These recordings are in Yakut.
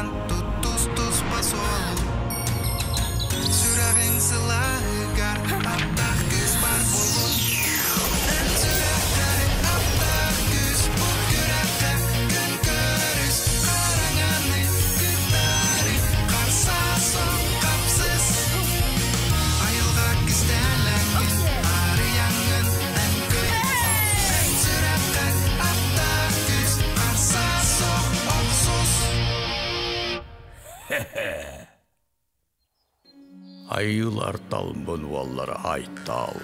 Баран туттус туспа суолу Сүрэҕиҥ сылааһыгар Аптаах күүс бар буолун Эн сүрэххэр аптаах күүс Бу күрэххэ күн көрүс Хараҥаны кыттаары Харса сон хапсыс Айылҕа кистэлэҥин Арыйаҥҥын эн кый Эн сүрэххэр аптаах күүс Харса суох охсус Айыылар талбын уоллара Айтал,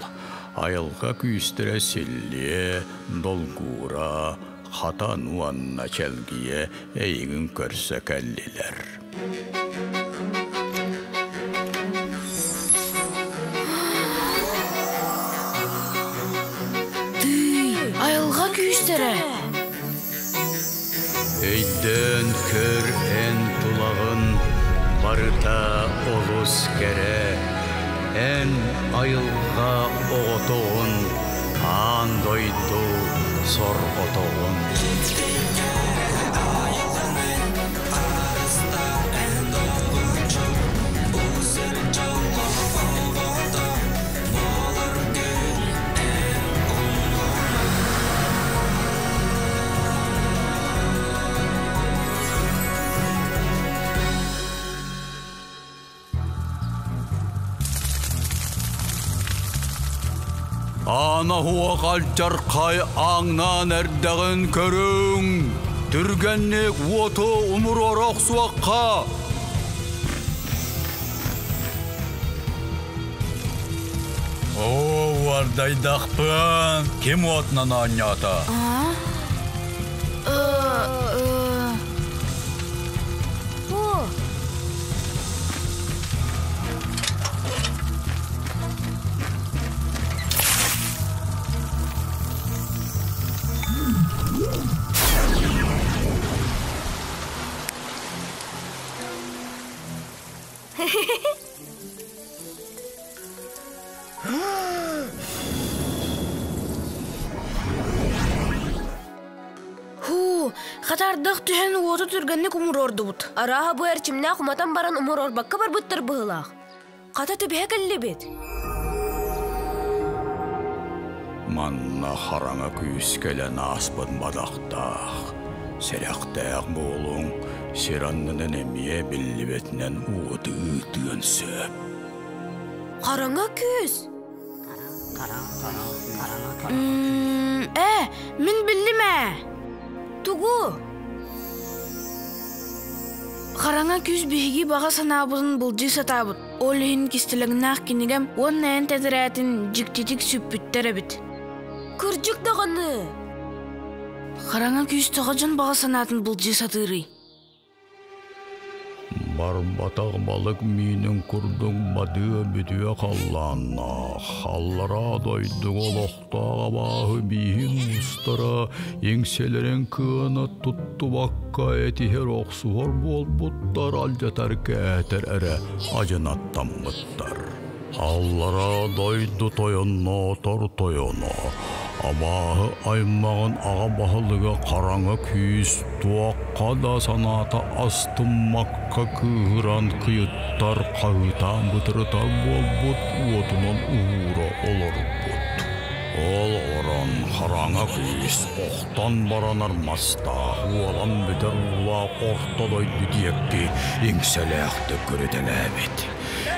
айылҕа күүстэрэ силлиэ, долгуура, хатан уонна чэлгийэ эйигин көрсө кэллилэр. Тыый, айылҕа күүстэрэ! Өйдөөн көр эн тулаҕын барыта олус кэрэ, эн айылҕа оҕотоҕун, аан дойду сорҕотоҕун. Аана уох алдьархай ааҥнаан эрдэҕин көрүҥ! Түргэнник уоту умуруора охсуохха! Оо, уордайдахпын! Ким уотунан оонньоото? Һуу, хатардах түһэн уоту түргэнник умуруордубут. Арааһа бу эрчимнээх уматан баран умуруорбакка барбыттар быһыылаах. Хата түбэһэ кэллибит. Манна хараҥа күүс кэлэн ааспыт бадахтаах. Сэрэхтээх буолуҥ, сир аннынан эмиэ биллибэтинэн уоту ыытыан сөп. Хараҥа күүс? Ээ, мин биллим ээ. Тугу? Хараҥа күүс биһиги баҕа санаабытын былдьыы сатаабыт. Ол иһин кистэлэҥнээх кинигэм уонна эн тэтэрээтин дьиктитик сүппүттэр эбит. Кырдьык даҕаны! Хараҥа күүс тоҕо дьон баҕа санаатын былдьыы сатыырый? Барбатах балык миинин курдук бадыа бүтүө халлааннаах, аллараа дойдуга олохтоох абааһы бииһин уустара иҥсэлэрин кыана туттубакка этиһэр-охсуһар буолбуттар алдьатар кээтэр эрэ адьынаттаммыттар. Аллараа дойду тойонноотор тойоно, абааһы аймаҕын аҕа баһылыга хараҥа күүс туохха да санаата астыммакка кыыһыран кыйыттар хаһыытаан бытырытар буолбут уотунан уһуура олорбут. Ол олорон хараҥа күүс охтон баранар мастаах уолан бүтэр уулаах орто дойду диэки иҥсэлээхтик көрүтэлээбит.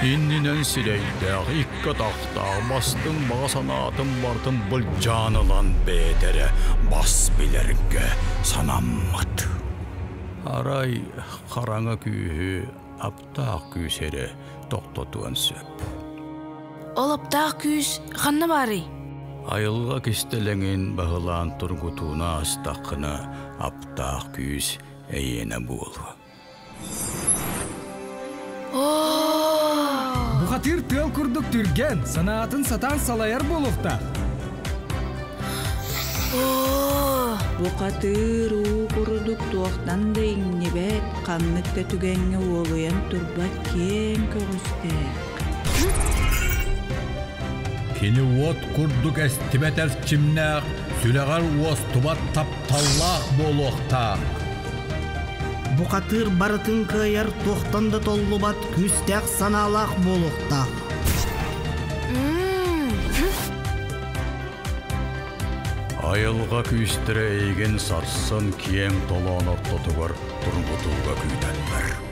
Иннинэн сирэйдээх, икки атахтаах, бастыҥ баҕа санаатын барытын былдьаан ылан бэйэтэ эрэ бас билэргэ санаммыт. Арай хараҥа күүһү аптаах күүс эрэ тохтотуон сөп. Ол аптаах күүс ханна баарый? Айылҕа кистэлэҥин баһылаан тургутууну аастаххына, аптаах күүс эйиэнэ буолуо. Бухатыыр тыал курдук түргэн, санаатын сатаан салайар буолуохтаах. Бухатыыр уу курдук туохтан да иҥнибэт, ханнык да түгэҥҥэ уолуйан турбат киэҥ көҕүстээх. Кини уот курдук эстибэт эрчимнээх, сүрэҕэр уостубат тапталлаах буолуохтаах. Бухатыыр барытын кыайар туохтан да толлубат күүстээх санаалаах буолуохтаах. Айылҕа күүстэрэ эйигин сарсын киэҥ толоон ортотугар тургутууга күүтэллэр.